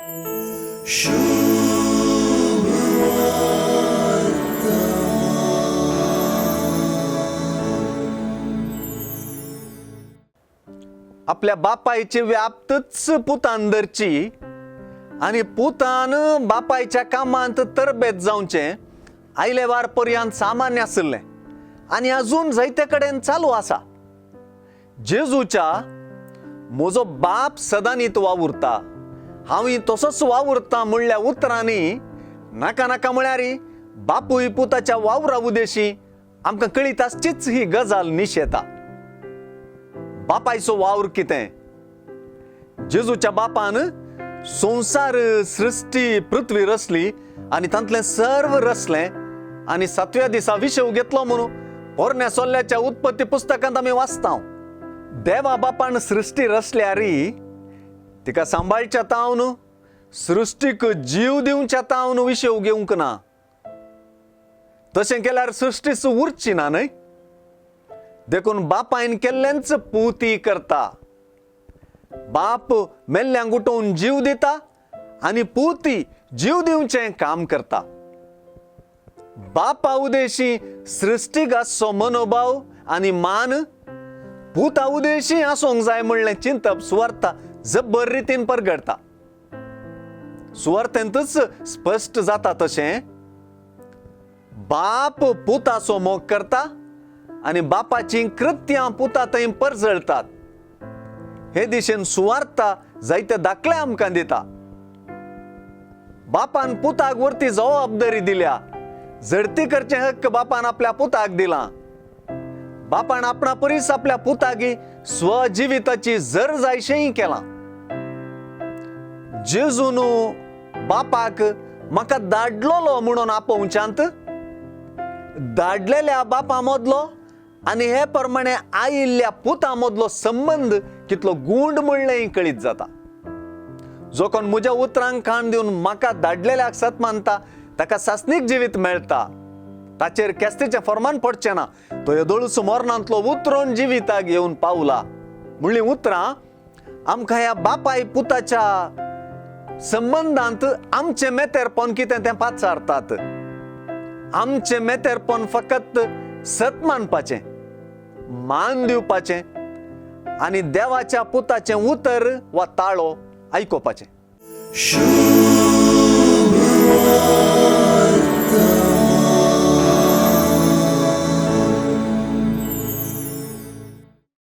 आपल्या बापायची व्याप्तच पुतान धरची आनी पुतान बापायच्या कामांत तरबेत जावचें आयले वार पर्यंत सामान्य आशिल्लें आनी अजून जायते कडेन चालू आसा. जेजूच्या म्हजो बाप सदांनीत वावुरता, हांवूय तसोच वावुरता म्हणल्या उतरांनी नाका नाका म्हळ्यार बापूय पुताच्या वावरा उदेशी आमकां कळीत आसचीच ही गजाल निशेता. बापायचो वावर कितें? जेजूच्या बापान संवसार सृश्टी पृथ्वी रचली आनी तांतलें सर्व रचलें आनी सातव्या दिसा विशेव घेतलो म्हणून पोरण्या सोल्ल्याच्या उत्पत्ती पुस्तकांत आमी वाचता. देवा बापान सृश्टी रचल्यार तिका सांबाळच्या तावन सृश्टीक जीव दिवच्या तावन विशेव घेवंक ना. तशें केल्यार सृश्टीच उरची ना न्हय. देखून बापायन केल्लेंच पुती करता. बाप मेल्ल्यांक उठोवन जीव दिता आनी पुती जीव दिवचें काम करता. बापा उदेशी सृश्टीक आसचो मनोभाव आनी मान पुता उदेशी आसूंक जाय म्हणलें चिंतप सुवार्ता जबर रितीन परगडटा. सुवार्थेंतच स्पश्ट जाता तशें बाप पुताचो मोग करता आनी बापाचीं कृत्यां पुता थंय परजळटात. हे दिशेन सुवार्ता जायते दाखले आमकां दिता. बापान पुताक वरती जबाबदारी दिल्या. झडती करचें हक्क बापान आपल्या पुताक दिला. बापान आपणा परीस आपल्या पुतागी स्वजिविताची जर जायशेंय केलां. जेजून बापाक म्हाका धाडलोलो म्हणून आपोवच्यांत धाडलेल्या बापा मदलो आनी हे प्रमाणे आयिल्ल्या पुता मदलो संबंद कितलो गूंड म्हणलें कळीत जाता. जो कोण म्हज्या उतरांक कान दिवन म्हाका धाडलेल्याक सत मानता ताका सासणीक जिवीत मेळटा. ताचेर केस्तीचें फर्मान पडचें ना. तो येदोळूच मरणांतलो उतरोन जिविताक येवन पावला म्हणलीं उतरां आमकां ह्या बापाय पुताच्या संबंदांत आमचें मेतेरपण कितें तें पाचारतात. आमचें मेतेरपण फकत सत मानपाचें, मान दिवपाचें आनी देवाच्या पुताचें उतर वा ताळो आयकुपाचें.